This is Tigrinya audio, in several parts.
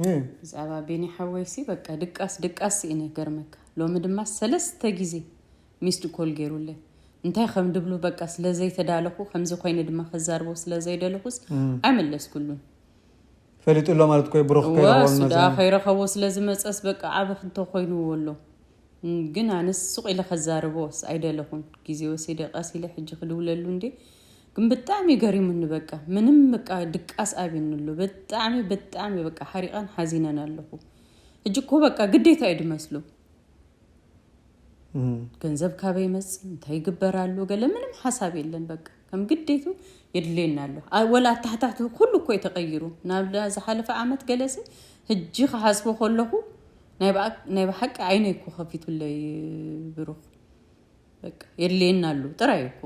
ብዛዕባ ቤኒ ሓወይሲ በቃ ድቃስ ድቃስ ስኢነ ገርመካ። ሎሚ ድማ ሰለስተ ግዜ ሚስድ ኮል ገይሩለይ። እንታይ ከም ድብሉ በቃ ስለ ዘይተዳለኹ፣ ከምዚ ኮይነ ድማ ከዛርቦ ስለ ዘይደለኹስ ኣይመለስኩሉን። ፈሊጡ ኣሎ ማለት ኮይ ብሩኽ እዋ ከይረኸቦ እሱ ደኣ መዛን ከይረኸቦ ስለ ዝመፀስ በቃ ዓቢ ክንቶ ኮይንዎ ኣሎ። ግን ኣነስ ሱቕ ኢለ ከዛርቦስ ኣይደለኹን። ግዜ ወሲደ ቀስ ኢለ ሕጂ ክድውለሉ እንዴ። ግን ብጣዕሚ ገሪሙኒ በቃ። ምንም በቃ ድቃስ ኣብዩኒ ኣሎ። ብጣዕሚ ብጣዕሚ በቃ ሓሪቐን ሓዚነን ኣለኹ። ሕጂ እኮ በቃ ግዴታ እዩ ድመስሎ። ገንዘብ ካበይ ይመጽእ እንታይ ይግበር ኣሎ ገለ ምንም ሓሳብ የለን። በቃ ከም ግዴቱ የድልየና ኣሎ። ኣ- ወላ ኣታሕታሕቲ ኩሉ እኮ እዩ ተቐይሩ። ናብ ዳ- ዝሓለፈ ዓመት ገለሲ ሕጂ ክሓስቦ ከለኹ ናይ ብኣ- ናይ ብሓቂ ዓይነይ እኮ ከፊቱለይ ብሩኽ። በቃ የድልየና ኣሎ ጥራይ እኮ።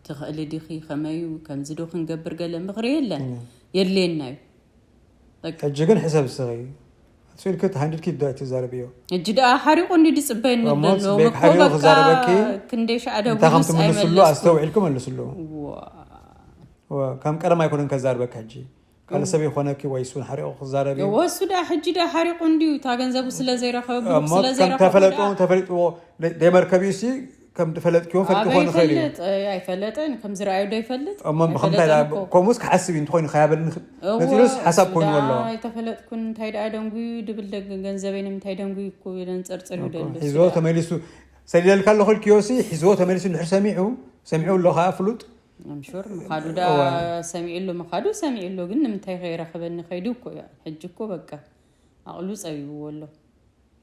ትኽእሊ ዲኺ ከመዩ ከምዚ ዶ ክንገብር ገለ ምኽሪ የለን። የድልየና እዩ። ሕጂ ግን ሕሰብ ስኺ ኣትስኢልኪ ተሃንዲድኪ ዶ ኣይትዛረብዮ እጂ ደኣ ሓሪቑ እንዲ ድጽበየኒ እሞ ዘሎ ጽበይክ እኮ ሓሪቑ በቃ ክዛረበኪ ክንደይ ሻዕ እንታይ ከም ደዊሉስ ትምልስሉ ኣይመለስኩ ኣስተውዒልኪ መልስሉ ዋ እወ፣ ከም ቀደም ኣይኮነን ከዛርበኪ ሕጂ ካልእ ሰብ ይኾነኪ ወይ እሱን ሓሪቑ ክዛረብ እዩ እወ እሱ ደኣ ሕጂ ደኣ ሓሪቑ እንድዩ እታ ገንዘቡ ስለ ዘይረኸበ ብሩኽ እሞ ስለ ከም ዘይረኸቡ ተፈለጡ ደኣ ተፈሊጥዎ ደይመርከብዩ ሲ ከም ተፈለጥኪዎ ፈሊጥዎ ኣበይ ንኽእል እዩ ይፈልጥ ኣይፈለጠን ከም ዝረኣዩ ዶ ይፈልጥ እሞ ብከምታይ ኣይፈለጠን እኮ ከምኡስ ክሓስብ እዩ እንተኮይኑ ከያበልኒ እወ፣ ነፂሉስ ሓሳብ እሱ ኮይኑ ደኣ ኣሎ ኣይተፈለጥኩን እንታይ ደኣ ደንጉዩ ድብል ደግ ገንዘበይ ንምንታይ ደንጉዩ እኮ የንፀርፅር እዩ ደሎ እሱ ሒዝዎ ደኣ ተመሊሱ ሰሊለልካ ኣለኹ ኢልክዮ ሲ ሒዝዎ ተመሊሱ እንድሕር ሰሚዑ ሰሚዑ ኣሎ ከዓ ፍሉጥ ኣምሹር ምኻዱ ደኣ እወ። ሰሚዑ ኣሎ ምኻዱ ሰሚዑ ኣሎ ግን ንምንታይ ከይረኸበኒ ከይዱ እኮ እዩ ሕጂ እኮ በቃ ኣቕሉ ፀቢብዎ ኣሎ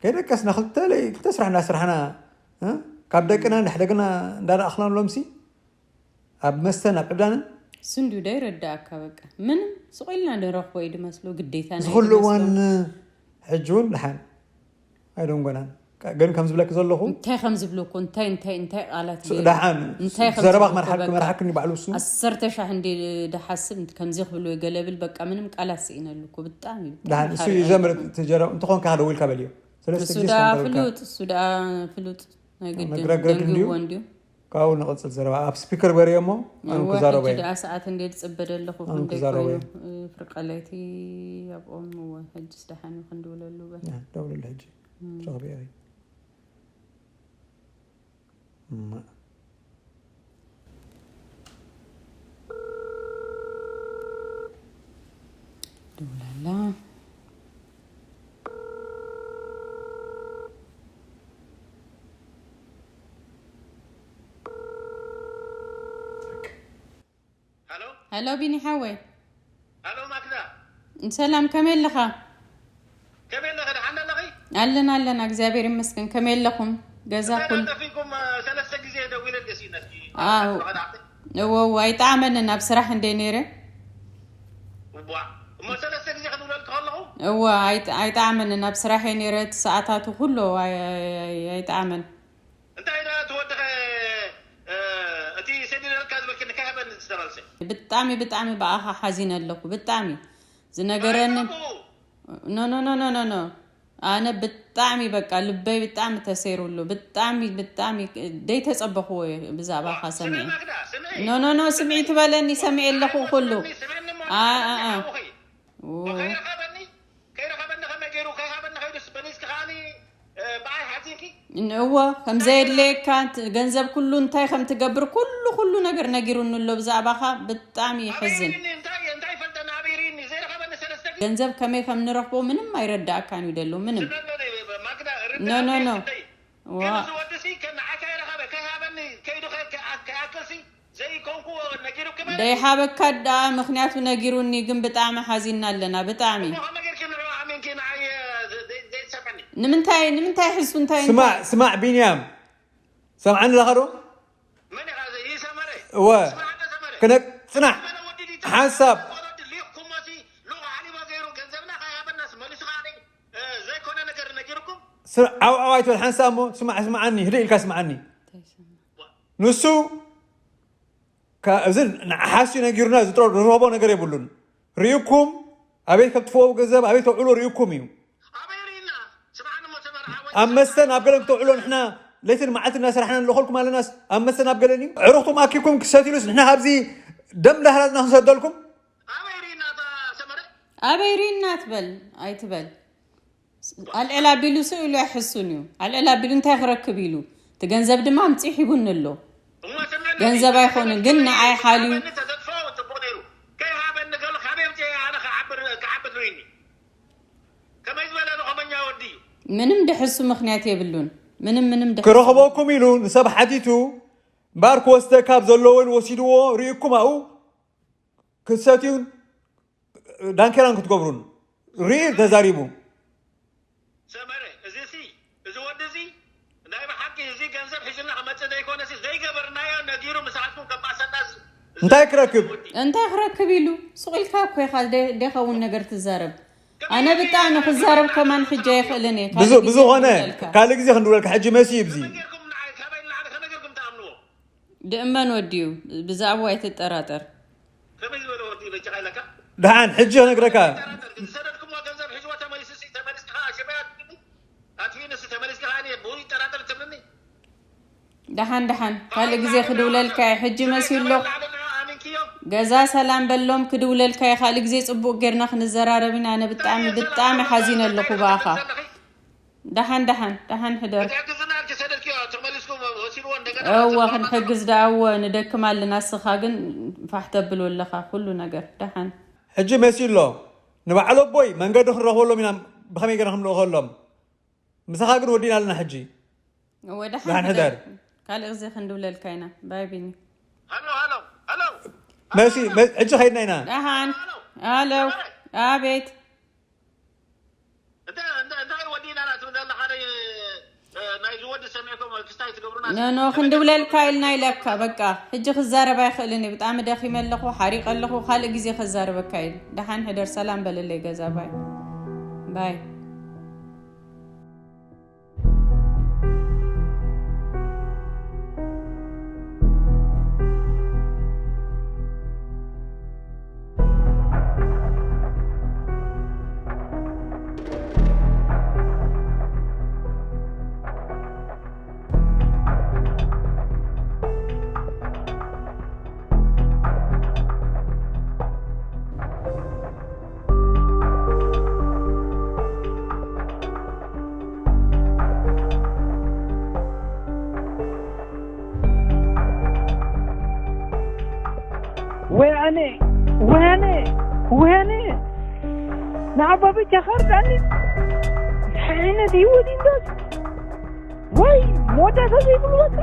ከይደቀስና ክልተ ለይ ክልተ ስራሕ እንዳስራሕና እ? ካብ ደቅና ንሕደግና እንዳረኣኽናሎም ሲ ኣብ መስተን ኣብ ዕብዳንን ስንዱ ዶ ይረዳእካ በቃ ምንም ስቕ ኢልና ንረኽቦ እዩ ድመስሎ ግዴታ ናይ ዝኩሉ ድመስሎ። እዋን ሕጂ እውን ደሓን ኣይደንጎናን ግን ከም ዝብለክ ዘለኹ እንታይ ከም ዝብለኮ እንታይ እንታይ እንታይ ቃላት ገይሩ? ደሓን እንታይ ከም ዘረባ ዝብለኮ ክመርሓልክ በቃ። መርሓክኒ ባዕሉ እሱ ኣሰርተ ሻሕ እንዲ ድሓስብ ከምዚ ክብሉ ገለብል በቃ ምንም ቃላት ስኢነሉ እኮ ብጣዕሚ እዩ። ደሓን እሱ እዩ ዘምር ትጀረብ እንተኾንካ ደዊልካ በልዮ ሰለስተ እሱ ግዜ ደኣ ስካ ደዊልካ ፍሉጥ እሱ ደኣ ፍሉጥ ናይ ግድን መግረግረግ እንድዩ? ደንጊዎ እንድዩ ካብኡ ንቕፅል ዘረባ ኣብ ስፒከር ገርዮ እሞ ኣነ እወ ክዛረበ ሕጂ እየ ደኣ ሰዓት እንዴ ዝፅበ ደለኹ ኣነ ክንደይ ክዛረበ ኮይኑ እየ እ፣ ፍርቀ ለይቲ ኣብኦም እወ ሕጅስ ደሓን እዩ ክንድውለሉ በል ደውልሉ ሕጂ ትረኽቢ ኢኺ እማ ደውላላ ሄሎ ሄሎ ቢኒ ሓወይ ሄሎ ማክዳ ሰላም ከመይ ኣለኻ ከመይ ኣለኺ ደሓን ኣለኺ ኣለና ኣለና እግዚኣብሔር ይመስገን ከመይ ኣለኹም ገዛ ኩል ጠፊኩም ሰለስተ ግዜ ደዊለ ደሲነኪ ኣው እዎ እዎ ኣይጠዓመንን ኣብ ስራሕ እንደ ነይረ እዋ እሞ ሰለስተ ግዜ ክድውለልኪ ከለኹ እዎ ኣይጠ- ኣይጠዓመንን ኣብ ስራሕ እየ ነይረ እቲ ሰዓታቱ ኩሉ ኣይ- ኣይ- ኣይ- ኣይጠዓመን እንታይ ዳ ትወድኸ እቲ ሰዲደልካ ዝበኪ ንካይሃበኒ ዝተመልሰ ብጣዕሚ ብጣዕሚ ብኣኻ ሓዚነ ኣለኹ ብጣዕሚ ዝነገረኒ ኖ ኖ ኖ ኖ ኖ ኖ ኣነ ብጣዕሚ በቃ ልበይ ብጣዕሚ ተሰይሩሉ ብጣዕሚ ብጣዕሚ ደይተፀበኽዎ እየ ብዛዕባኻ ሰሚዐ ማክዳ ስምዒ ኖ ኖ ኖ ስምዒ ትበለኒ ሰሚዐ ኣለኹ ኩሉ ስምዕኒ እሞ ኣ- ኣ- ኣ- ሓውኺ ኦ። ከይረኸበኒ ከይረኸበኒ ከመይ ገይሩ ከይሃበኒ ከይዱስ በሊስኪ ከዓኒ ብኣይ ሓዚንኪ እዎ ከምዘየድለየካ ት- ገንዘብ ኩሉ እንታይ ከም ትገብር ኩሉ ኩሉ ነገር ነጊሩኒ ኣሎ ብዛዕባኻ ብጣዕሚ ይሕዝን እንታይ እንታይ ይፈልጠኒ ኣበይ ርእኒ ዘይረኸበኒ ሰለስተ ግዜ ገንዘብ ከመይ ከም ንረኽቦ ምንም ኣይረዳእካን እዩ ደሎ ምንም ማግዳ ኖ ኖ ኖ ግን እዚ ወዲ ሲ ከነዓካ ይረኸበ ከይሃበኒ ከይዱ ከይኣክል ሲ ዘይኮንኩዎ ነጊሩኪ ማለት ደይሃበካ ደኣ ምክንያቱ ነጊሩኒ ግን ብጣዕሚ ሓዚና ኣለና ብጣዕሚ እሞ ከመይ ጌርኪ ንዑ ኣሚንኪ ንዓይ ዘይሰምዕኒ ንምንታይ ንምንታይ ሕሱ እንታይ ስማዕ ስማዕ ቢንያም ሰምዓኒ ኣለኻ ዶ መን ኢኻ ይሰመረ እወ ስማዕ እንደ ሰመረ ክነቅ ፅናሕ ሓንሳብ ሊኹሞ ሲ ሉቕ ሓሊቦ ገይሩ ገንዘብና ከይሃበናስ መሊሱ ከዓኒ ዘይኮነ ነገር ነጊሩኩም ዓው ዓው ኣይትበል ሓንሳብ እሞ ስማዕ ስምዓኒ ህድእ ኢልካ ስምዓኒ ንሱ እዚ ሓስዩ ነጊሩና ዝረኸቦ ነገር የብሉን ርኢኩም ኣበይ ከም ትፈው ገንዘብ ኣበይ ተውዕሎ ርኢኩም እዩ ኣብ መስተን ኣብ ገለን ክተውዕሎ ንሕና ለይትን መዓልቲ እናሰራሕና ንልኸልኩም ኣለናስ ኣብ መስተን ኣብ ገለን እዩ ዕሩኽቱም ኣኪብኩም ክሰትሉስ ንሕና ካብዚ ደም ዳህራዝና ክንሰደልኩም ኣበይ ርኢና ትበል ኣይትበል ኣልዕል ኣቢሉ ስኡ ኢሉ ኣይሕሱን እዩ። ኣልዕል ኣቢሉ እንታይ ክረክብ ኢሉ፣ እቲ ገንዘብ ድማ ኣምፂእ ሂቡኒ ኣሎ። ገንዘብ ኣይኮኑን ግን ንዓይ ሓልዩ ከይሃበኒ ገሉ ካበይ ኣምፅእ ኣነ ክዓብር ርእኒ። ከመይ ዝበለ ንኸመኛ ወዲ እዩ። ምንም ድሕሱ ምክንያት የብሉን። ምንም ምንም ድሕሱ ክረኽበኩም ኢሉ ንሰብ ሓቲቱ እምበኣር ክወስደ ካብ ዘለዎ ኢሉ ወሲድዎ ርኢኩም ኣብኡ ክትሰትዩን ዳንኬራን ክትገብሩን ርኢ ተዛሪቡ። ሰመረ እዚ ሲ እዚ ወዲ እዚ ናይ ብሓቂ እዚ ገንዘብ ሒዝና ክመፅእ ዘይኮነ ሲ ዘይገበርናዮ ነጊሩ ምሳሓትኩም ከባሰና እንታይ ክረክብ እንታይ ክረክብ ኢሉ ሱቕ ኢልካ እኮ ኢኻ ደ- ደኸውን ነገር ትዛረብ። ኣነ ብጣዕሚ ክዛረብ ከማን ሕጂ ኣይኽእልን እየ። ካልእ ግዜ ብዝኾነ ክደውለልካ። ካልእ ግዜ ክንድውለልካ ሕጂ መሲ እዩ ብዚ ከመይ ጌርኩም ንዓይ ካበይ ንላዕሊ ከመይ ጌርኩም ትኣምንዎ? ድእመን ወዲዩ ብዛዕባኡ ኣይትጠራጠር። ከመይ ዝበለ ወዲ በጃኻ ኢለካ ደሓን ሕጂ ክነግረካ ዝሰደድኩምዎ ገንዘብ ሒዝዎ ተመሊሱ ሲ ተመሊስካ ሽበያ ትብልኒ ኣትፊኒ ሲ ተመሊስካ ከኣ ብኡ ይጠራጠር ትብልኒ ደሓን ደሓን ካልእ ግዜ ክድውለልካ እየ። ሕጂ መሲሉ ኣሎ። ገዛ ሰላም በሎም ክድውለልካ እየ። ካልእ ግዜ ፅቡቕ ጌርና ክንዘራረብ ኢና። ኣነ ብጣዕሚ ብጣዕሚ ሓዚነ ኣለኹ ብኣኻ። ደሓን ደሓን ደሓን ሕደር። እወ ክንሕግዝ ደኣ እወ ንደክም ኣለና። እስኻ ግን ፋሕ ተብሎ ኣለኻ ኩሉ ነገር ደሓን። ሕጂ መሲሉ ኣሎ ንበዓል ኣቦይ መንገዲ ክንረኽበሎም ኢና። ብኸመይ ገና ክንልእኸሎም ምሳኻ ግን ወዲእና ኣለና ሕጂ ወደ ደሓን ሕደር። ካልእ ግዜ ክንድውለልካ ኢና። ባይ ቢኒ። ሃሎ ሃሎ ሃሎ መሲ መ- ሕጂ ኸይድና ኢና ደሓን። ሃሎ። ኣቤት። እንታይ እንታይ እንታይ ወዲና ናት ዘለኻ ናይ ናይዚ ወዲ ሰሚዕኩም ክስታይ ትገብሩና ኖኖ ክንድውለልካ ኢልና ኢለካ በቃ ሕጂ ክዛረብ ኣይኽእልን እየ። ብጣዕሚ ደኺመ ኣለኹ፣ ሓሪቐ ኣለኹ። ካልእ ግዜ ከዛርበካ ኢል። ደሓን ሕደር። ሰላም በለለይ ገዛ። ባይ ባይ። ወያኔ ወያኔ ወያኔ ንዓባ ብቻ ኸርዳኒ ዓይነት ህይወት ይንዳስ ወይ መወዳእታ ዘይብሉ በቃ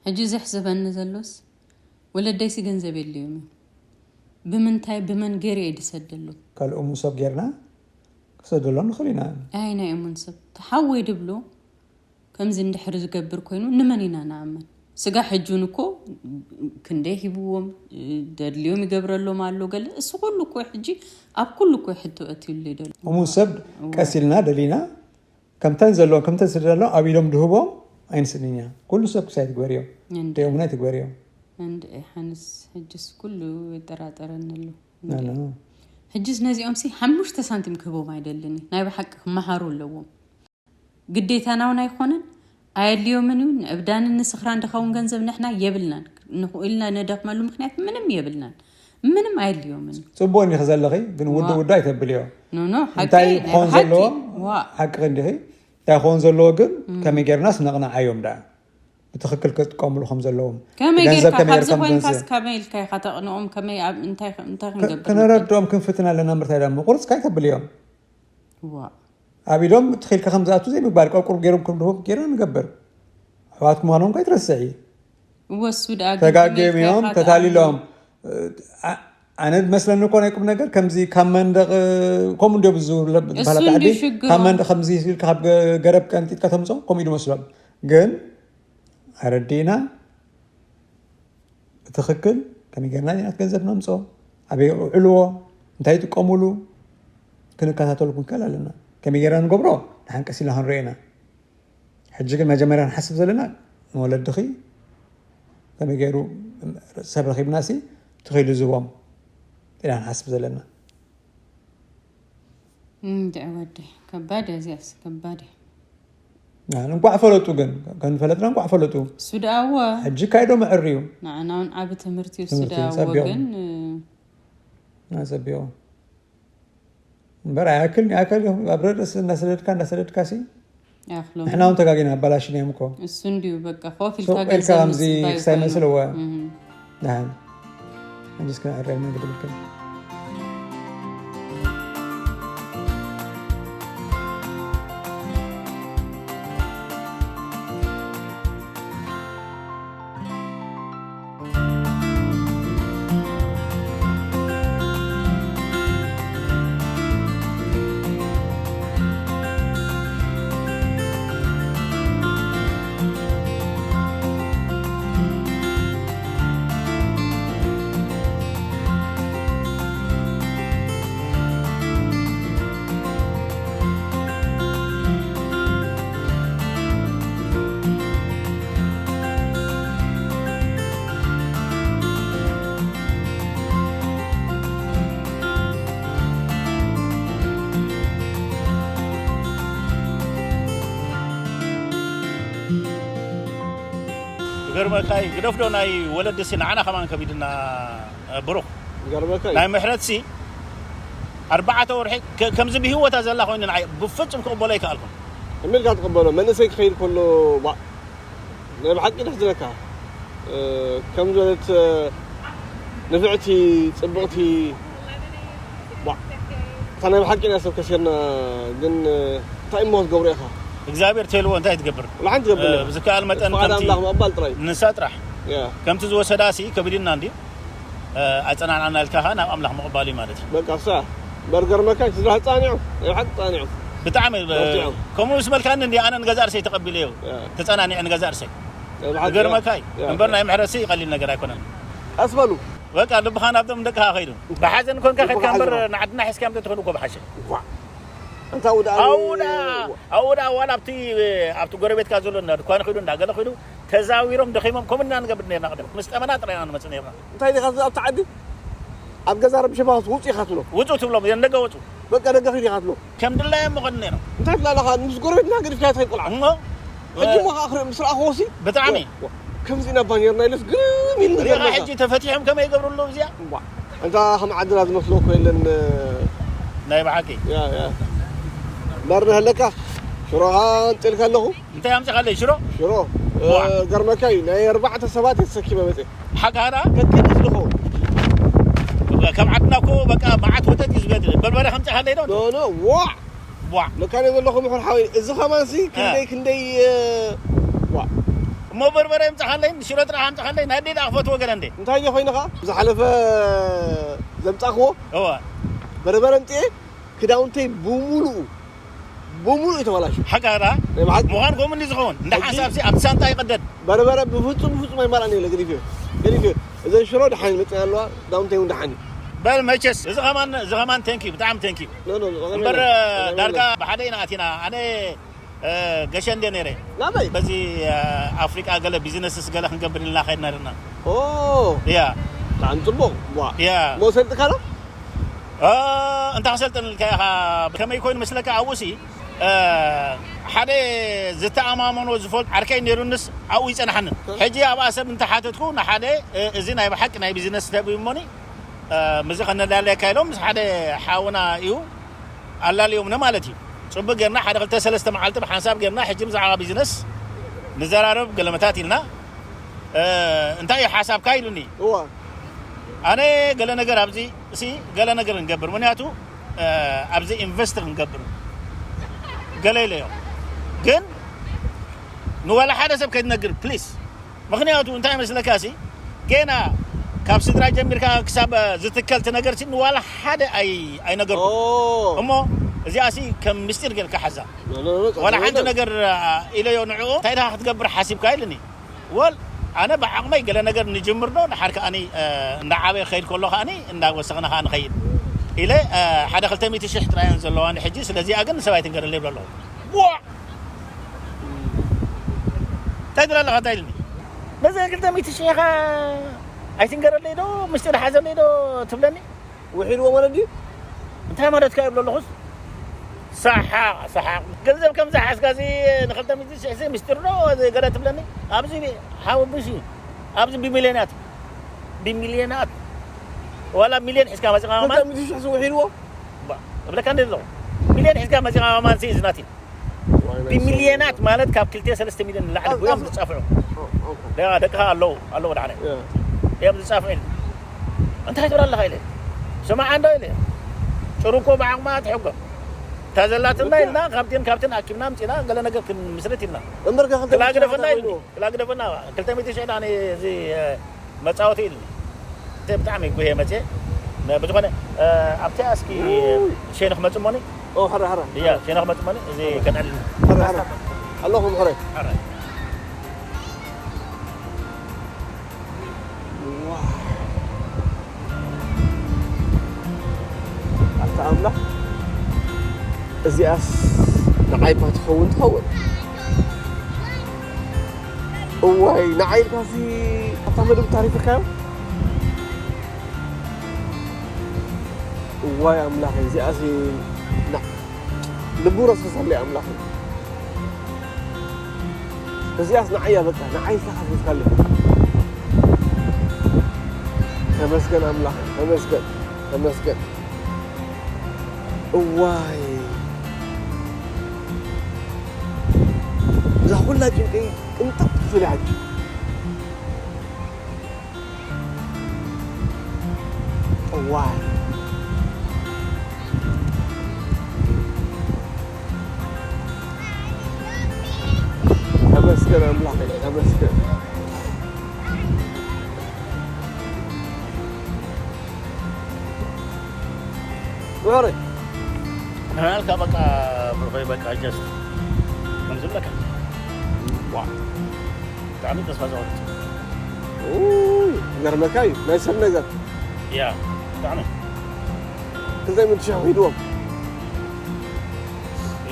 ሕጂ ዘሕዝበኒ ዘሎስ ወለደይሲ ገንዘብ የድልዮም እዩ። ብምንታይ ብመን ገይረ እየ ድሰደሎም? ካልእ እሙን ሰብ ጌርና ክሰደሎም ንኽእል ኢና። ኣይ ናይ እሙን ሰብ ተሓወይ ድብሎ ከምዚ እንድሕር ዝገብር ኮይኑ ንመን ኢና ንኣምን? ስጋ ሕጂ እውን እኮ ክንደይ ሂብዎም ደድልዮም ይገብረሎም ኣሎ ገለ እሱ ኩሉ እኮ ሕጂ ኣብ ኩሉ እኮ ሕቶ እትብሉ ይደሉ። እሙን ሰብ ቀስ ኢልና ደሊና ከምተን ዘለዎም ከምተን ስለ ዘለዎም ኣብ ኢዶም ድህቦም ኣይንስእንን ኢና። ኩሉ ሰብ ክሳይ ትግበር እዮም። እንደ ደይእሙን ኣይትግበር እዮም። እንደ ሓንስ ሕጅስ ኩሉ ይጠራጠረኒ ኣሎ። ና፣ ና፣ ና። ሕጅስ ነዚኦም ሲ ሓሙሽተ ሳንቲም ክህቦም ኣይደልን እዩ። ናይ ብሓቂ ክመሃሩ ኣለዎም። ግዴታና እውን ኣይኮነን። ኣየድልዮምን እዩ። ንዕብዳንን ንስኽራን ድኸውን ገንዘብ ንሕና የብልናን። ንኽኡ ኢልና ነደኽመሉ ምኽንያት ምንም የብልናን። ምንም ኣየድልዮምን እዩ። ጽቡቕ እንዲኺ ዘለኺ፣ ግን ውድእ ዋ። ውድእ ኣይተብልዮ። ኖ፣ ኖ፣ ሓቂ፣ እንታይ ናይ ክኾን ብሓቂ። ዘለዎ፣ ዋ። ሓቂ እንዲኺ፣ እንታይ ክኾን ዘለዎ ግን፣ ከመይ ጌርናስ ነቕንዓዮም ደኣ? ብትኽክል ክጥቀምሉ ከም ዘለዎም። ከመይ ገንዘብ ጌርካ፣ ከመይ ካብዚ ጌርካ ኮይንካስ ከምዘንስእ? ከመይ ኢልካ ኢኻ ተቕንኦም? ከመይ ኣብ፣ እንታይ፣ እንታይ ክ-፣ ክንገብር ንኽእል? ክነረድኦም ክንፍትን ኣለና። ምርታይ ደኣ ምቑርጽ ካይተብልዮም። ዋ። ኣብ ኢዶም ትኺልካ ከም ዝኣቱ ዘይምግባር፣ ቆርቁር ገይሮም ከም ድሆም ገይርና ንገብር። ኣሕዋትኩም ምዃኖም ከይትረስዒ። እወ፣ እሱ ደኣ ግን ተጋግዮም ከመይ እዮም፣ ኢልካ ተታሊሎም። እ፣ ኣ-፣ ኣነ ዝመስለኒ እኮ ናይ ቁም ነገር ከምዚ ካብ መንደቕ፣ እ፣ ከምኡ እንዲዮ ብዙ ለ-፣ እሱ በሃላት ዓዲ፣ እንዲዩ ሽግሮም። ካብ መንደቕ ከምዚ ኢልካ ካብ ገ-፣ ገረብ ቀንጢጥካ ተምጾም፣ ከምኡ እዩ ዝመስሎም። ግን ኣረዲእና፣ ብትኽክል ከመይ ጌርና ኢና እቲ ገንዘብ ነምፅኦ፣ ኣበይ የውዕልዎ፣ እንታይ ይጥቀሙሉ ክንከታተሉ ክንክእል ኣለና። ከመይ ጌርና ንገብሮ ንሓንቀስ ኢልና ክንሪኦ ኢና። ሕጂ ግን መጀመርያ ንሓስብ ዘለና ንወለድኺ ከመይ ገይሩ ሰብ ረኺብና ሲ ትኺሉ ዝቦም ኢና ንሓስብ ዘለና። እንድዒ ወዲ ከባድ እያ እዚኣስ ከባድ እያ። እንኳዕ ፈለጡ ግን ከንፈለጥና እንኳዕ ፈለጡ። እሱ ደኣ እወ ሕጂ ካይዶ መዕሪ እዩ። ንዓና እውን ዓቢ ትምህርቲ እዩ እሱ ትምህርቲ ደኣ እወ ጸቢቖም። ግን ኣጸቢቑ እምበር ኣይኣክል ኣይኣክል እዩ። ኣብ ረደስ እናሰደድካ እናሰደድካ ሲ ያክሎም ንሕና እውን ተጋጊና ኣባላሽን እዮም እኮ። እሱ እንዲዩ በቃ ኮፍ ሶቅ ኢልካ ኢልካ ገንዘብ ከምዚ ምስባይ ክሳይ ኮይኑ። መስልዎ እም። ንሕን እንጂ እስከ ዕረብና ግድብልከን ይገርመካ እዩ ግደፍዶ ናይ ወለዲ ሲ ንዓና ከማን ከቢድና። ብሩክ ይገርመካ እዩ። ናይ ምሕረት ሲ ኣርባዕተ ወርሒ ከ- ከምዚ ብህይወታ ዘላ ኮይኑ ንዓይ ብፍጹም ክቕበሎ ኣይከኣልኩን። ከመይ ኢልካ ትቕበሎ መንእሰይ ክኸይድ ከሎ ዋ ናይ ብሓቂ ደስ ዝለካ ከም ዝበለት ንፍዕቲ ጽብቕቲ ዋ እታ ናይ ብሓቂ ኢና ሰብ ከሲርና ግን እንታይ እሞ ክትገብሮ ኢኻ እግዚኣብሔር ተልዎ እንታይ ትገብር ላሓን ትገብር ብዝከኣል መጠን ፍቓድ ከምቲ ኣምላኽ ምቕባል ጥራይ ንሳ ጥራሕ ያ ከምቲ ዝወሰዳ ሲ ከቢድና እንዲ ኣይጸናንዓና ኢልካ ኸዓ ናብ ኣምላኽ ምቕባል እዩ ማለት እዩ በቃ እሳ በርገር መካይ ስድራ ጻኒዑ ናይ ብሓቂ ጻኒዑ ብጣዕሚ በርቲዖም። ከምኡ ምስ በልካኒ እንዲ ኣነ ንገዛ ርእሰይ ተቐቢለዮ ያ ተጸናኒዐ ንገዛ ርእሰይ ናይ ብሓቂ እገርመካ እዩ ያ፣ እምበር ያ። ናይ ምሕረት ሲ ቀሊል ነገር ኣይኮነን ቀስ በሉ በቃ ልብኻ ናብቶም ደቅኻ ከይዱ ብሓዘን ኮንካ ከድካ እምበር ሓዘን። ንዓድና ሒዝካ ምተ ትኽእል እኮ ብሓሸ ዋ እንታ ውዳ ኣውዳ ኣውዳ ዋላ ኣብቲ ኣብቲ ጎረቤትካ ዘሎ እና ድኳን ኺዱ እንዳገለ ኺዱ ተዛዊሮም ደኺሞም ከምኡ ኢና ንገብር ነርና ቅድም ምስ ጠመና ጥራይና ንመጽእ ነርና እንታይ ዲኻ ኣብቲ ዓዲ ኣብ ገዛ ረብሸባ ውፅ ኢኻ ትብሎ ውጹ ትብሎም እዘን ደገ ወጹ በቃ ደገ ኺድ ኢኻ ትብሎ ከም ድላዮም ምኾኑ ነይሮም እንታይ ትላለኻ ምስ ጎረቤትና ገዲፍካ ትኸይድ ቆልዓ እሞ ሕጂ ሞ ከዓ ክርኢ ምስ ረኣኽዎ ሲ ብጣዕሚ ከምዚ ኢና ባኒርና ኢለስ ግርም ኢሉ ሪኻ ንገርመካ ሕጂ ተፈቲሖም ከመይ ይገብሩ ኣለዉ እዚኣ እዋ፣ እንታ ከም ዓድና ዝመስሎ እኮ የለን ናይ ብሓቂ ያ ያ መርና ኣለካ ሽሮኻ ኣንፅልካ ኣለኹ እንታይ ኣምፅኻለይ ሽሮ ሽሮ ዋ። ገርመካ እዩ ናይ ኣርባዕተ ሰባት የተሰኪመ መፅእ ሓቃ ኸዳ ከከዲ ዝልኸው ከም ዓድና እኮ በቃ መዓት ወተት እዩ ዝበል በርበረ ከምፅኻለይ ዶ ኖ ኖ ዋ ዋ መካነ ዘለኹ ምሕር ሓወይ እዚ ኸማንሲ ክንደይ ክንደይ ዋ እሞ በርበረ የምፅኻለይ ሽሮ ጥራሕ ኣምፅኻለይ ናይ ኣደይ ደኣ ክፈትዎ ገለ እንደ እንታይ ዶ ኮይንኻ ዝሓለፈ ዘምፃኽዎ እዋ በርበረ ምፅኤ ክዳውንተይ ብምሉኡ ብምሉኡ እዩ ተበላሹ ሓቃ ኸዳ ናይ ብሓቂ ምዃን ከምኡ እንዲ ዝኸውን እንደ ሕጂ- ሓንሳብ ሲ ኣብቲ ሳንጣ ይቐደድ በርበረ ብፍፁም ብፍፁም ኣይማልኣን የለ ገዲፍዮ ገዲፍዮ እዘን ሽሮ ደሓን መፅእ ኣለዋ ክዳውንተይ እውን ደሓን እዩ በል መቸስ እዚ ኸማን እዚ ኸማን ተንኪ ብጣዕሚ ተንኪ ኖ ኖ ኖ እምበር ዳርጋ ብሓደ ኢና ኣቲና ኣነ ገሸ እንደ ነይረ ናበይ በዚ ኣፍሪቃ ገለ ቢዝነስስ ገለ ክንገብር ኢልና ከድና ርና ኦ እያ ብጣዕሚ ፅቡቕ ዋ እያ ሞ ሰልጥካ ዶ እ፣ እንታይ ክሰልጥን ኢልካ ኢኻ ከመይ ኮይኑ መስለካ ኣብኡ ሲ እ፣ ሓደ ዝተኣማመኖ ዝፈልጥ ዓርከይ ነይሩንስ ኣብኡ ይፀናሓንን ሕጂ ኣብኣ ሰብ እንተሓተትኩ ንሓደ እ፣ እዚ ናይ ብሓቂ ናይ ቢዝነስ ሰብ እዩ እሞኒ እ፣ ምዚ ከነላለየካ ኢሎም ምስ ሓደ ሓውና እዩ ኣላልዮምኒ ማለት እዩ ፅቡቅ ጌርና ሓደ ክልተ ሰለስተ መዓልቲ ብሓንሳብ ጌርና ሕጂ ብዛዕባ ቢዝነስ ንዘራረብ ገለመታት ኢልና እ፣ እንታይ እዩ ሓሳብካ ኢሉኒ እዋ ኣነ ገለ ነገር ኣብዚ እሲ ገለ ነገር ክንገብር ምክንያቱ እ፣ ኣብዚ ኢንቨስት ክንገብር ገለ ኢለዮ ግን ንዋላ ሓደ ሰብ ከይትነግር ፕሊስ ምክንያቱ እንታይ መስለካ ሲ ገና ካብ ስድራ ጀሚርካ ክሳብ ዝትከል ትነገር ሲ ንዋላ ሓደ ኣይ- ኣይነገርኩ ኦ እሞ እዚኣ ሲ ከም ምስጢር ጌርካ ሓዛ ኖ፣ ኖ፣ ኖ፣ ዋላ ሓንቲ ኖ። ነገር ኢለዮ ንዕኡ እንታይ ደኻ ክትገብር ሓሲብካ ኢልኒ ወል ኣነ ብዓቕመይ ገለ ነገር ንጅምር ዶ ንሓር ከኣኒ እንዳዓበየ ክኸይድ ከሎ ከኣኒ እንዳወሰኽና ከዓ ንኸይድ ኢለ ሓደ ክልተ ሚእቲ ሽሕ ጥራየን ዘለዋኒ ሕጂ ስለዚኣ ግን ንሰብ ኣይትንገረለይ ይብሎ ኣለኹ ዋ እንታይ ትብላ ኣለኻ እንታይ ኢልኒ ነዚ ክልተ ሚእቲ ሽሕ ኢኻ ኣይትንገረለይ ዶ ምስጢር ሓዘለይ ዶ ትብለኒ ውሒድዎ ማለት ድዩ እንታይ ማለትካ ይብሎ ኣለኹስ ሰሓቕ ሰሓቕ። ገንዘብ ከምዛ ሓዝካ እዚ ንክልተ ሚእቲ ሽሕ እዚ ምስጢር ዶ ገለ ትብለኒ? ኣብዚ ሓወብሽ ኣብዚ ብሚልዮናት፣ ብሚልዮናት፣ ዋላ ሚልዮን ሒዝካ መፂኻ ማን ክልተ ሚእቲ ሽሕ ዝውሒድዎ? እብለካ እንደ ኣለኹ፣ ሚልዮን ሒዝካ መፂኻ ማን ሲ ዝናቲ? ብሚልዮናት ማለት ካብ ክልተ ሰለስተ ሚልዮን ንላዕሊ እዮም ዝጻፍዑ። ደቃ ኣለዉ ኣለዉ ዳዕለ እዮም ዝጻፍዑ ኢለ። እንታይ ትብላ ኣለኻ ኢለ። ስማዕ እንዶ ኢለ። ጭሩ እኮ ብዓቕማ ትሕጎ። እታ ዘላትና ኢልና ካብቲን ካብቲን ኣኪብና ኣምጺና ገለ ነገር ክንምስርት ኢልና። እምበርከ ክልተ ክላ ግደፈና ኢልኒ። ክላ ግደፈና። ክልተ ሚእቲ ሽሕ ዳኒ እዚ መጻወቲ ኢልኒ። ብጣዕሚ ጉሄ መጽየ። ብዝኾነ ኣብቲ ኣስኪ ሸይንኽ መጽሞኒ። ኦ፣ ሕረ፣ ሕረ። እያ፣ ሸነኽ መጥመኒ፣ እዚ ከነዕልል። ሕረ፣ ሕረ። ኣለኹም፣ ሕረ። ሕረ። ዋው። ኣታ ኣምላኽ፣ እዚኣስ ንዓይ እኳ ትኸውን ትኸውን። እዋይ፣ ንዓይ ኢልካሲ ኣብታ መደብ ታሪፍካዮ? እዋይ ኣምላኸይ፣ እዚኣሲ ና-፣ ልቡ ረስርሰለይ ኣምላኸይ። እዚኣስ ንዓይ እያ በቃ፣ ንዓይ ኢልካ ከፊትካለይ። ተመስገን ኣምላኸይ፣ ተመስገን፣ ተመስገን። እዋይ፣ እዛ ኩላ ጭንቀይ ቅንጥጥ ክትብል እያ ሕጂ። እዋይ። ተመስገን ኣምላኸይ፣ ተመስገን። ውዕረይ። ንዓልካ በቃ ብርኾይ በቃ ጀስት ከም ዝብለካ። ዋ። ብጣዕሚ ተስፋ ዘቑርጽ። ኡይ፣ ይገርመካ እዩ፣ ናይ ሰብ ነገር። ያ፣ ብጣዕሚ። ክንደይ ሚእቲ ሺሕ ሂድዎም?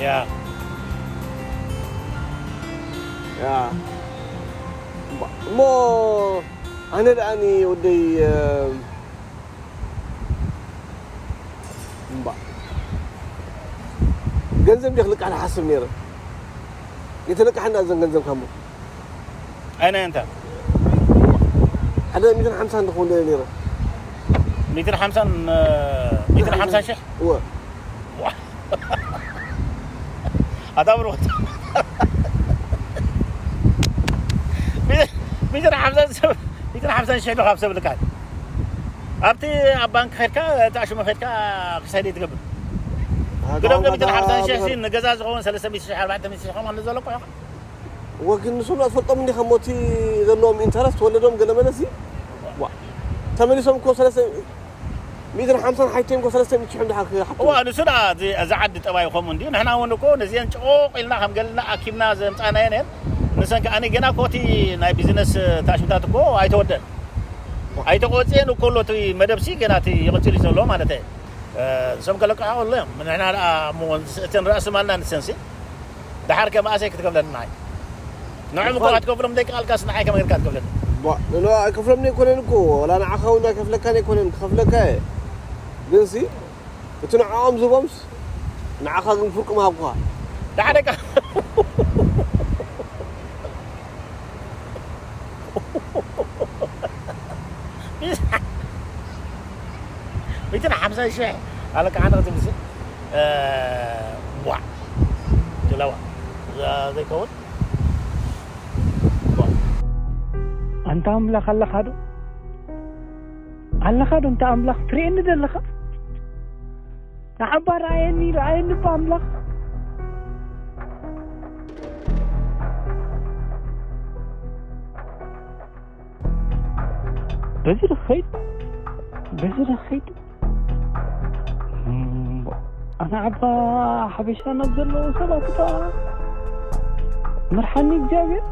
ያ። ያ። እሞ፣ እሞ ኣነ ደኣኒ ወደይ፣ እ፣ እምባ። ገንዘብ እንዲ ክልቃሕ ዝሓስብ ነይረ። የተለቃሕና እዘን ገንዘብ ካሞ። ኣይነ እንተ? ሓደ ሚእትን ሓምሳን ድኸውን ደለ ነይረ። ሚእትን ሓምሳን፣ እ፣ ሚእትን ሓምሳን ሽሕ? እወ። ዋ። ኣታ ብሩኽ። ሚእትን ሓምሳን ሰብ፣ ሚእትን ሓምሳን ሽሕ ዶ ካብ ሰብ ልካል? ኣብቲ ኣብ ባንክ ኸድካ፣ እቲ ኣሽሙ ኸድካ ክሳይ ደይ ትገብር? ኣታ ግደፍ ዶ ሚእትን ሓምሳን ሽሕ ሲ ንገዛ ዝኸውን ሰለስተ ሚእቲ ሽሕ፣ ኣርባዕተ ሚእቲ ሽሕ ኸማን ዘሎ እኮ ኢኻ። ወግን ንሶም ኣትፈልጦም እንዲኻ ሞቲ ዘለዎም ኢንተረስት ወለዶም ገለ መለሲ? ዋ። ተመሊሶም እኮ ሰለስተ ሚእትን ሓምሳን ሓይተይን እኮ ሰለስተ ሚእቲ ሽሕ እንድሓር ክሓቱ። እዋ፣ ንሱ ደኣ እዚ፣ እዚ ዓዲ ጠባዩ ከምኡ እንድዩ። ንሕና እውን እኮ ነዚአን ጭቑቕ ኢልና ከም ገለና ኣኪብና ዘምጻእናየን እየን። ንሰን ከኣ ኣነ ገና እኮ እቲ ናይ ቢዝነስ ታሽምታት እኮ ኣይተወደን። ኣይተቆጽየን እኮ ኣሎ እቲ መደብሲ ገና እቲ ይቕጽል እዩ ዘሎ ማለት እየ። እ፣ እሶም ከለቃ ኣሎ እዮም። ንሕና ደኣ እሞ እተን ራእሲ ማልና ንሰንሲ። ደሓር ከ መኣሰይ ክትከፍለኒ ንዓይ? ንዕም እኮ ክትከፍሎም ደቂ ቃልካስ ንዓይ ከመይ ጌርካ ትከፍለኒ? ቧ፣ ንዕኡ ኣይከፍሎምን ኣይኮነን እኮ፣ ወላ ንዓኻ እውን ኣይከፍለካን ኣይኮነን፣ ክኸፍለካ እየ። ግንሲ፣ እቲ ንዕኦም ዝቦምስ፣ ንዓኻ ግን ፍርቂ ምሃብኩኻ። ደሓር ደቂ ሚእትን ሓምሳን ሽሕ ኣለካ ሓንተ ክትብል ሲ፣ እ፣ ቧዕ። ጀላዋ። ዘ-፣ ዘይከውን። ቧዕ። ኣንታ ኣምላኽ ኣለኻ ዶ? ኣለኻ ዶ? እንታ ኣምላኽ ትርእየኒ ዶ ኣለኻ? ንዓባ ረኣየኒ፣ ረኣየኒ እባ ኣምላኽ። በዚ ዶ ክኸይድ? በዚ ዶ ክኸይድ? እምቦ፣ ኣነ ዓባ ሓበሻ ናብ ዘለዉ ሰባት እታ መርሓኒ እግዚኣብሔር።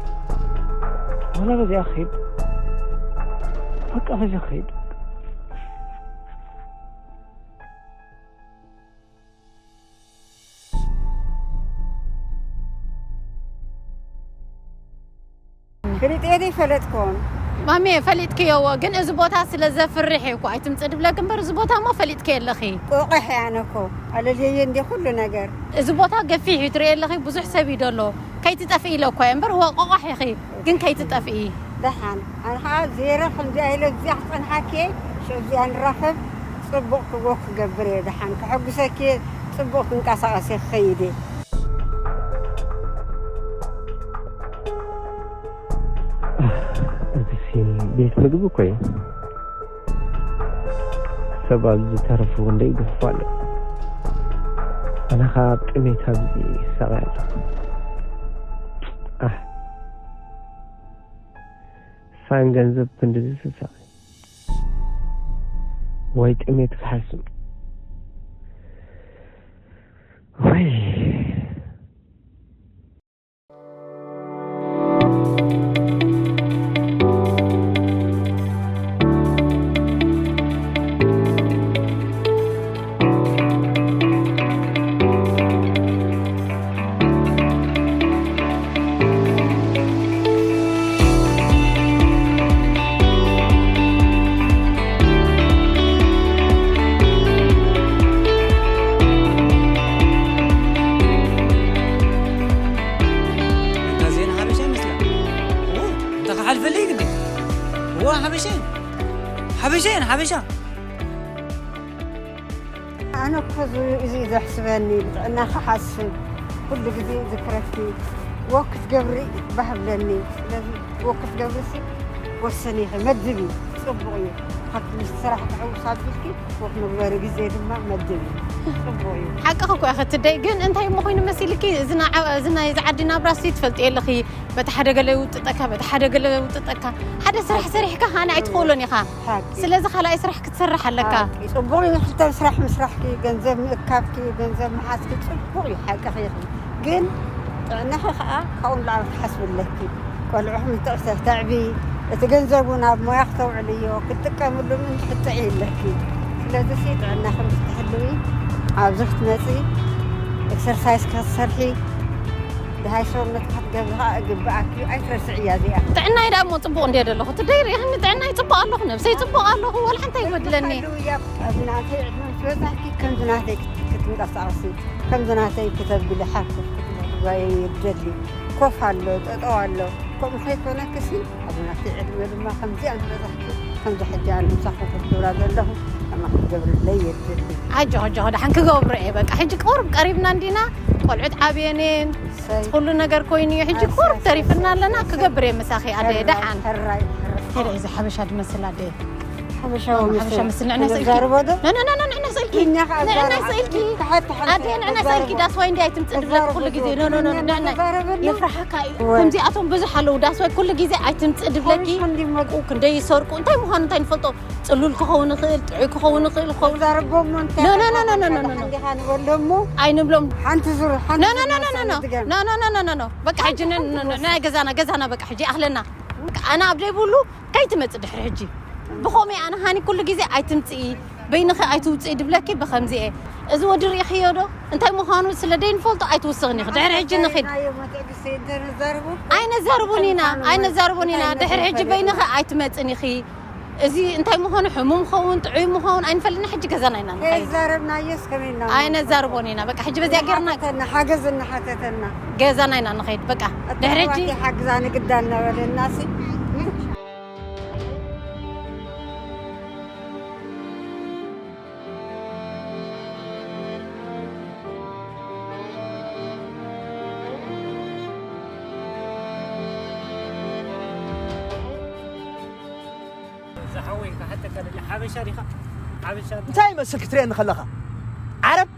ዋላ በዚኣ ክኸይድ። በቃ በዚ ክኸይድ። ፍሊጠ ዘይፈለጥኩን ማሜ፣ ፈሊጥክዮ እዎ፣ ግን እዚ ቦታ ስለ ዘፍርሕ እዩ እኮ ኣይትምጽእ ድብለኪ እምበር፣ እዚ ቦታ እሞ ፈሊጥክዮ ኣለኺ። ቆቐሕ እየ ኣነ እኮ፣ ኣለልየየ እንዴ ኩሉ ነገር። እዚ ቦታ ገፊሕ እዩ፣ ትርእዮ ኣለኺ፣ ብዙሕ ሰብ እዩ ደሎ። ከይትጠፍኢ ኢለ እኮ እየ እምበር፣ እዎ ቆቋሕ ኢኺ፣ ግን ከይትጠፍኢ። ደሓን፣ ኣነ ኸዓ ዜሮ ከምዚኣ ኢለ እዚኣ ክጸንሓኪ፣ ሽዑ እዚኣ ንራኸብ፣ ጽቡቕ ክዎ ክገብር እየ፣ ደሓን ከሐጉሰኪ እየ፣ ጽቡቕ ክንቀሳቐስ እየ ክኸይድ እየ። እዚ ሲ ቤት ምግቢ እኮ እዩ። ሰብ ኣብዚ ተረፉ ክንደይ ይግሕፉ ኣለዉ። ኣነ ኸኣ ኣብ ጥሜት ኣብዚ ይሳቐ ኣለኹ። ኣሕ፣ ሳን ገንዘብ ክንድዚ ስሳቐ። ወይ ጥሜት ክሓስም። ወይ። እታ ዜና ሓበሻ ይመስላ። እዎ፣ እንተ ክሓልፈልይ ግዲ። እዎ፣ ሓበሻ እየን። ሓበሻ እየን፣ ሓበሻ። ኣነ እኮ እዚ፣ እዚ እዩ ዘሕስበኒ፣ ብጥዕና ክሓስብ። ኩሉ ግዜ ዝክረኪ፣ ወክ ክትገብሪ ባህ ብለኒ። ስለዚ ወክ ክትገብሪ ሲ ወሰኒ ኢኺ፣ መድቢ፣ ጽቡቕ እዩ። ካብቲ ምስ ስራሕ ትሕውስ ኣቢልኪ፣ ወክ መግበሪ ግዜ ድማ መድቢ። ጽቡቕ እዩ። ሓቅኺ እኮ ኢኺ ትደይ፣ ግን እንታይ እሞ ኮይኑ መሲልኪ፣ እዚ ናይ ዓ-፣ እዚ ናይ፣ እዚ ዓዲ ናብራ ሲ ትፈልጥዮ ኣለኺ። በቲ ሓደ ገለ ይውጥጠካ፣ በቲ ሓደ ገለ ይውጥጠካ። ሓደ ስራሕ ሰሪሕካ፣ ሃና ኣይትኽእሎን ኢኻ። ሓቂ። ስለዚ ካልኣይ ስራሕ ክትሰርሕ ኣለካ። ሓቂ። ጽቡቕ እዩ፣ ክልተ ስራሕ ምስራሕኪ፣ ገንዘብ ምእካብኪ፣ ገንዘብ ምሓዝኪ ጽቡቕ እዩ፣ ሓቅኺ ኢኺ። ግን ጥዕናኺ ከኣ ካብኡ ንላዕሊ ክትሓስቢ ኣለኪ። ቆልዑኺ ምስ ጥዕሰ-፣ ተዕቢ፣ እቲ ገንዘብ እውን ኣብ ሞያ ክተውዕልዮ፣ ክትጥቀምሉ ምን ትሕጥዒ ኣለኪ። ስለዚ ሲ ጥዕናኺ ምስ ትሕልዊ፣ ኣብዚ ክትመጺ፣ ኤክሰርሳይስ ክትሰርሒ፣ ደሃይ ሰውነትካ ክትገብሪ ኸኣ እግብኣኪ እዩ፣ ኣይትረስዕያ እዚኣ። ጥዕናይ ደኣ እሞ ጽቡቕ እንድየ ዘለኹ። ትደይ ርኢኽኒ፣ ጥዕናይ ጽቡቕ ኣለኹ፣ ነብሰይ ጽቡቕ ኣለኹ፣ ወላ ሓንቲ ኣይጎድለኒ። ኣለዉ እያ፣ ኣብዚ ናተይ ዕድመ ምስ በጻሕኪ ከምዚ ናተይ ክት-፣ ክትንቀሳቐሲ፣ ከምዚ ናተይ ክተብሊ፣ ሓፍሽ ክትብሊ፣ ዋይ የብደሊ። ኮፍ ኣሎ፣ ጠጠው ኣሎ፣ ከምኡ ከይኮነክሲ፣ ኣብዚ ናተይ ዕድመ ድማ ከምዚኣ ምስ በጻሕኪ፣ ከምዚ ሕጂ ኣነ ምሳኹም ክትገብራ ዘለኹ፣ ከማ ክትገብርለይ የብደሊ። ኣጆኺ፣ ኣጆኺ፣ ደሓን ክገብሮ እየ። በቃ፣ ሕጂ ቁሩብ ቀሪብና እንዲና፣ ቆልዑት ዓብየን እየን። እሰይ። ኩሉ ነገር ኮይኑ እዩ። ሕጂ እሰይ፣ ቁሩብ እሰይ፣ ተሪፍና እሰይ፣ ኣለና፣ እሰይ፣ ክገብር እየ ምሳኺ ኣደየ፣ ሕራይ፣ ደሓን። ሕራይ፣ ሕራይ። ሄደ፣ እዚ ሓበሻ ድመስል ኣደየ። ሓበሻዊ ሓበሻ ምስል። ምስል፣ ንዕና ስእልኪ። ነዛርቦ ዶ? ኖ፣ ኖ፣ ኖ፣ ኖ፣ ንዕና ስእልኪ። እኛ ኸዓ ንዕና ዛረባ። ስእልኪ። ክሓት ተሓት ኣደየ፣ ንዕና ስእልኪ፣ ተዛረቦ። ዳስ ዋይ እንዲ ኣይትምጽእ ድብለኪ ኩሉ ግዜ። ኖ፣ ኖ፣ ኖ፣ ኖ፣ ንዕና። ተዛረበና። የፍርሓካ እዩ። ወይ። ከምዚኣቶም ብዙሕ ኣለዉ፣ ዳስ ዋይ ኩሉ ግዜ ኣይትምጽእ ድብለኪ። ፖሊስ ክንዲ መ- ቁ-፣ ክንደይ ይሰርቁ፣ እንታይ ምዃኑ እንታይ ንፈልጦ? ጽሉል ክኸውን ይኽእል፣ ጥዑይ ክኸውን ይኽእል፣ ክኸውን ዛረቦ እሞ እንታይ ኖ፣ ኖ፣ ኖ፣ ኖ፣ ኖ፣ ኖ፣ ኖ፣ ኖ። ሓንዲኻ ንበሎ እሞ ኣይ ንብሎም። ሓንቲ ዙር፣ ሓንቲ ኖ፣ ኖ፣ ዙር ኖ፣ ኖ፣ ኖ፣ ኖ፣ ኖ። ናሳ ንድገም። ኖ፣ ኖ፣ ኖ፣ ኖ፣ ኖ፣ ኖ። በቃ ሓንቲ ሕጂ ን-፣ ሓንቲ ን-፣ ን-፣ ዙር። ናይ ገዛና፣ ገዛና በቃ ሕጂ ኣኽለና። በቃ ኣነ ኣብ ደይብሉ ከይትመጽእ ድሕሪ ሕጂ። ብኸመይ ኣነ ሃኒ ኩሉ ግዜ ኣይትምጽኢ፣ በይንኺ ኣይትውጽኢ ድብለኪ ብኸምዚ እየ። እዚ ወዲ ርኢኽዮ ዶ? እንታይ ምዃኑ ስለ ደይንፈልጦ ኣይትውስኽን ኢኺ። ድሕሪ ሕጂ ንኺድ። ናዮ መትዕግስቲ እንተነዛርቡ። ኣይነዛርቡን ኢና፣ እንታይ ምዃኑ ኣይነዛርቡን ኢና። እንታይ ድሕሪ ሕጂ መሰለ በይንኺ ኣይትመጽን ኢኺ። እዚ እንታይ ምዃኑ፣ ሕሙም ኸውን፣ ጥዑይ ምዃኑ ኣይንፈልጥን። ሕጂ ገዛና ኢና ንኸይድ። ከይዛረብናዮስ ከመይ ኢና ኣይነዛርቦን ኢና። በቃ ሕጂ በዚኣ ጌርና እናሓተተና፣ ሓገዝ እናሓተተና። ገዛና ኢና ንኸይድ። በቃ ድሕሪ ሕጂ ኣተሓዋት ሓግዛ ንግዳ እናበለናሲ። ዝሓወይ፣ ክሓተካ ደሊ፣ ሓበሻ ዲኻ? ሓበሻ ዲኻ? እንታይ ይመስል ክትሪአኒ ከለኻ? ዓረብ?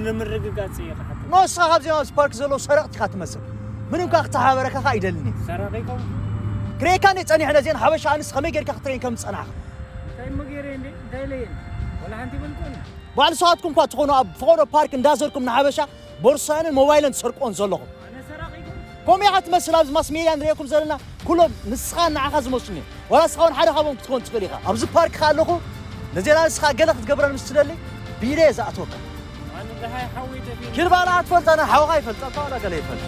ንምርግጋጽ እየ ክሓተካ። ንስኻ ካብዚኦም ኣብዚ ፓርክ ዘለዉ ሰረቕቲ ኢኻ ትመስል። ምንም ከኣ ክተሓባበረካ ከኣ ኣይደልን እየ። ሰራቒ ኢኹም? ክርእየካ እንድየ ጸኒሐ ነዚአን ሓበሻ ኣንስቲ ከመይ ጌርካ ክትርእየን ከም ዝጸናሕካ። እንታይ እሞ ገይረ እንዴ? እንታይ ኢለየን? ወላ ሓንቲ ይበልኩን። ባዕሉ ንስኻትኩም እኳ ትኾኑ ኣብ ፈቐዶ ፓርክ እንዳዘርኩም ንሓበሻ ቦርሳንን ሞባይልን ትሰርቅዎን ዘለኹም። ኣነ ሰራቒ ኢኹም? ከምኡ ኢኻ ትመስል ኣብዚ ማስ ሜድያ ንርእየኩም ዘለና ኩሎም ንስኻን ንዓኻ ዝመስሉን እዮም። ዋላ ንስኻ እውን ሓደ ካብኦም ክትኮን ትኽእል ኢኻ። ኣብዚ ፓርክ ከኣ ኣለኹ፣ ነዚና ንስኻ ገለ ክትገብረን ምስ ትደሊ ብኢደ እየ ዝኣትወካ። ኣነ ደሃይ ሓወይ ተፊኒ። ኪድ ባላ ኣትፈልጥ፣ ኣነ ሓውኻ ይፈልጥ፣ ኣታ ዋላ ገለ ይፈልጥ።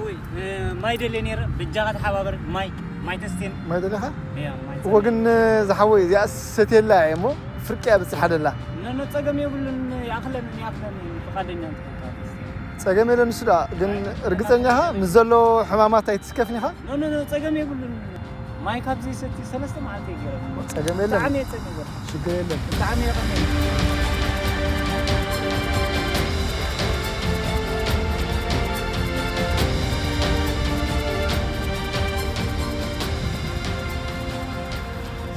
ወይ ማይ ደልየ ነይረ፣ ብጃኻ ተሓባበር። ማይ ማይ ተስቴን። ማይ ደለኻ? እያ ማይ እዎ ግን ዝሓወይ እዚኣ ሰትየላ እየ እሞ ፍርቂ እያ በፂሓ ደላ። ነነ ጸገም የብሉን። ይኣኽለኒ ይኣኽለኒ። ፍቓደኛ እንተኾንካ። ጸገም የለን። ንሱ ደኣ ግን እርግጸኛ ኢኻ ምስ ዘሎ ሕማማት ኣይትስከፍን ኢኻ? ነነ ጸገም የብሉን። ማይ ካብ ዘይሰቲ ሰለስተ መዓልቲ ይገረም። ጸገም የለን። ብጣዕሚ የጸገም። ሽግር የለን። ብጣዕሚ የቐመ።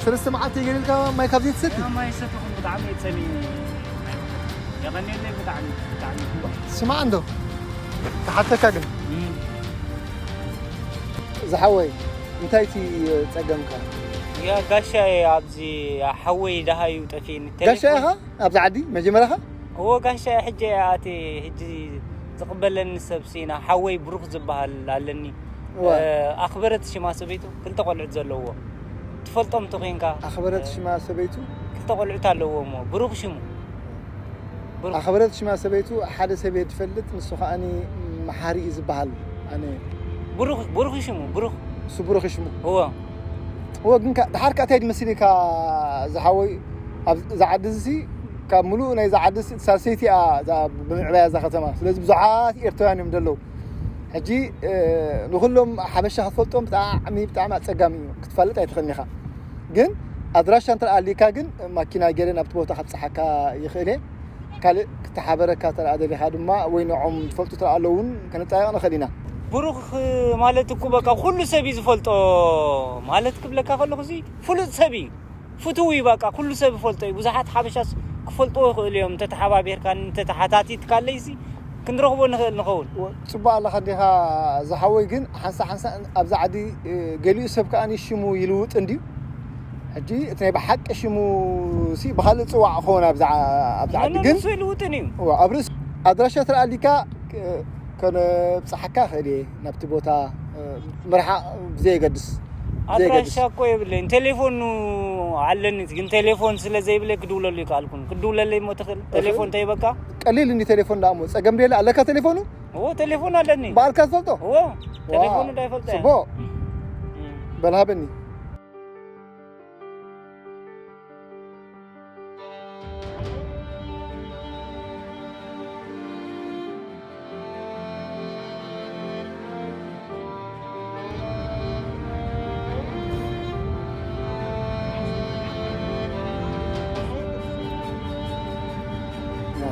ሰለስተ መዓልቲ ይገርልካ ማይ ካብ ዘይትሰቲ። ማይ ሰትኹም ብጣዕሚ የጸኒ። የቐኔለይ ብጣዕሚ ብጣዕሚ። ስማዕ እንዶ ክሓተካ ግን ዝሓወይ እንታይ እቲ ጸገምካ? ያ ጋሻ ኣብዚ ሓወይ ደሃዩ ጠፊኒ። ጋሻ ኢኻ ኣብዚ ዓዲ መጀመርያኻ? እዎ ጋሻ ሕጂ ኣቲ ሕጂ ዝቕበለኒ ሰብ ሲና ሓወይ ብሩኽ ዝበሃል ኣለኒ። ኣኽበረት ሽማ ሰበይቱ ክልተ ቆልዑት ዘለዎ ትፈልጦም ተኾይንካ። ኣኽበረት ሽማ ሰበይቱ ክልተ ቆልዑት ኣለዎ እሞ ብሩኽ ሽሙ ኣኽበረት ሽማ ሰበይቱ ሓደ ሰብ እየ ዝፈልጥ፣ ንሱ ከዓኒ መሓሪ እዩ ዝበሃል። ኣነ ብሩኽ ብሩኽ ሽሙ ብሩኽ እሱ ብሩኽ ሽሙ። እዎ እዎ ግን ካ- ድሓር ከ እንታይ መሲልካ ዝሓወይ ኣብ እዛ ዓዲ እዚ ካብ ሙሉእ ናይ እዛ ዓዲ ሲ- ሳልሰይቲ እያ እዛ ብምዕባያ እዛ ከተማ። ስለዚ ብዙሓት ኤርትራውያን እዮም ዘለዉ። ሕጂ እ፣ ንኩሎም ሓበሻ ክትፈልጦም ብጣዕሚ ብጣዕሚ ኣጸጋሚ እዩ። ክትፈልጥ ኣይትኽእልን ኢኻ። ግን ኣድራሻ እንተ ኣሊካ ግን ማኪና ገይረ ናብቲ ቦታ ከብጽሓካ ይኽእል እየ። ካልእ ክተሓበረካ ተረኣ ደሊኻ ድማ ወይ ንዖም ዝፈልጡ ተረኣ ኣለዉ እውን ከነጣየቕ ንኽእል ኢና። ብሩኽ ማለት እኮ በቃ ኩሉ ሰብ እዩ ዝፈልጦ ማለት ክብለካ ከለኹ እዚ ፍሉጥ ሰብ እዩ። ፍቱው እዩ በቃ ኩሉ ሰብ ይፈልጦ እዩ። ብዙሓት ሓበሻስ ክፈልጥዎ ይኽእሉ እዮም። እንተተሓባቢርካን እንተተሓታቲትካለይሲ ክንረኽቦ ንኽእል ንኸውን። ጽቡቕ ኣለኻ እንዲኻ ዝሓወይ፣ ግን ሓንሳ ሓንሳ ኣብዛ ዓዲ ገሊኡ ሰብ ከኣ ሽሙ ይልውጥ እንድዩ። ሕጂ እቲ ናይ ብሓቂ ሽሙ ሲ ብኻልእ ጽዋዕ ክኸውን ኣብዛ ኣብዛ ዓዲ ግን ንሱ ይልውጥን እዩ። እዋ፣ ኣብ ርእሲ ኣድራሻ ተረኣሊካ ከነብጽሓካ እኽእል እየ ናብቲ ቦታ ምርሓቕ ብዘየገድስ። ኣድራሻ እኮ የብለይን። ቴሌፎኑ ኣለኒ ግን ቴሌፎን ስለ ዘይብለይ ክድውለሉ ይከኣልኩን። ክድውለለይ እሞ ትኽእል ቴሌፎን ተይበካ። ቀሊል እንዲ ቴሌፎን ደኣ እሞ ጸገም ደለ ኣለካ ቴሌፎኑ? እዎ ቴሌፎን ኣለኒ። በኣልካ ዝፈልጦ? እዎ ቴሌፎኑ እንዳይፈልጦ እያ። ጽቡቕ። በል ሃበኒ።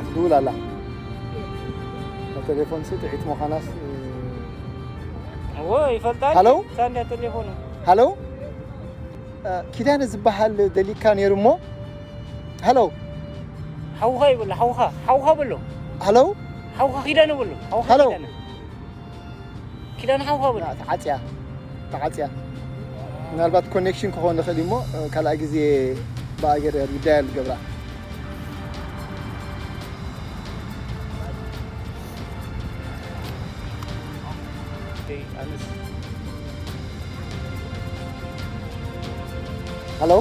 ትድውል ኣላ። ኣብ ቴሌፎን ሲ ጥዒት ምዃናስ እዎ ይፈልጣ። ሃሎ? ሳንድያ ቴሌፎኑ። ሃሎ? ኪዳነ ዝበሃል ደሊካ ነይሩ እሞ። ሃሎ? ሓውኻ ይብሎ ሓውኻ ሓውኻ በሎ። ሃሎ? ሓውኻ ኪዳነ በሎ። ሓውኻ ሃሎ? ኪዳነ። ኪዳነ ሓውኻ በሎ። ተዓጽያ። ተዓጽያ። ምናልባት ኮኔክሽን ክኾን ይኽእል እዩ እሞ ካልኣይ ግዜ ብኣገር ጉዳይ ልገብራ። ኣነስ ሃሎ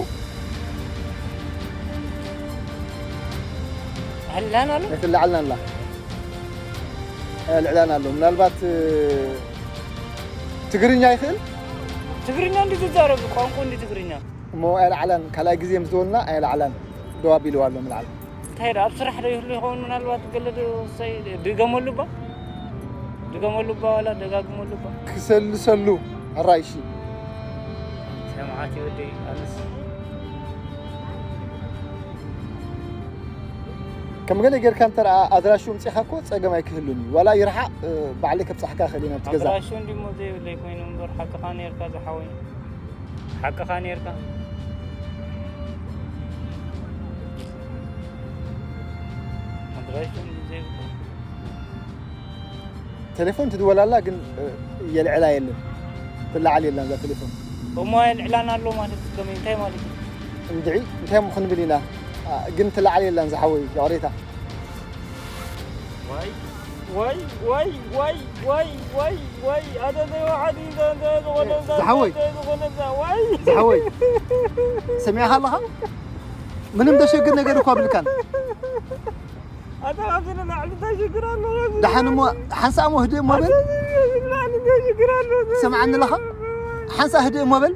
ኣላን ኣሎ ኣይትለዓልና ኣላ ኣልዕላን ኣሎ ምናልባት ትግርኛ ይኽእል ትግርኛ እንዲ ዝዛረብ ቋንቋ እንዲ ትግርኛ እሞ ኣየልዓላን ካልኣይ ግዜ ምስ ደወልና ኣየልዓላን ደው ኣቢልዋ ኣሎ ምልዓል እንታይ ደ ኣብ ስራሕ ዶ ይህሉ ይኸውን ምናልባት ገለ ዶ ሳይ ድገመሉ ባ ድገመሉ ባ ዋላ ደጋግመሉ ባ ክሰልሰሉ ኣራይሺ ሰማዓት ይወደይ ኣነስ ከም ገለ ጌርካ እንተ ኣድራሹ ምፅኻ እኮ ፀገም ኣይክህሉን እዩ ዋላ ይርሓቕ ባዕለይ ከብፃሕካ ክእል ኢና ትገዛ ኣድራሹ እንዲሞ ዘይብለይ ኮይኑ እምበር ሓቅኻ ነርካ ዝሓወይ ሓቅኻ ኔርካ ኣድራሽን ዘይብሉ ቴሌፎን ትድወላላ ግን የልዕላ የለን ትለዓል የላን እዛ ቴሌፎን እሞ የልዕላን ኣሎ ማለት ከመይ እንታይ ማለት እዩ እንድዒ እንታይ እሞ ክንብል ኢና ግን ትለዓል የላን ዝሓወይ ይቕሬታ ዋይ ዋይ ዋይ ዋይ ዋይ ዋይ ዋይ ኣደ ዘይወሓዲ እንተ እንተ ዝኾነ እዛ ዝሓወይ። እንተ ዝኾነ እዛ ዋይ ዝሓወይ ሰሚዕኻ ኣለኻ ምንም ዘሸግር ነገር እኳ ብልካን ኣታ ኣብዚ ንላዕሊ እንታይ ሽግር ኣሎ ደሓን እሞ ሓንሳእ እሞ ህድእ እሞ በል ሰምዓኒ ኣለኻ? ሓንሳእ ህድእ እሞ በል።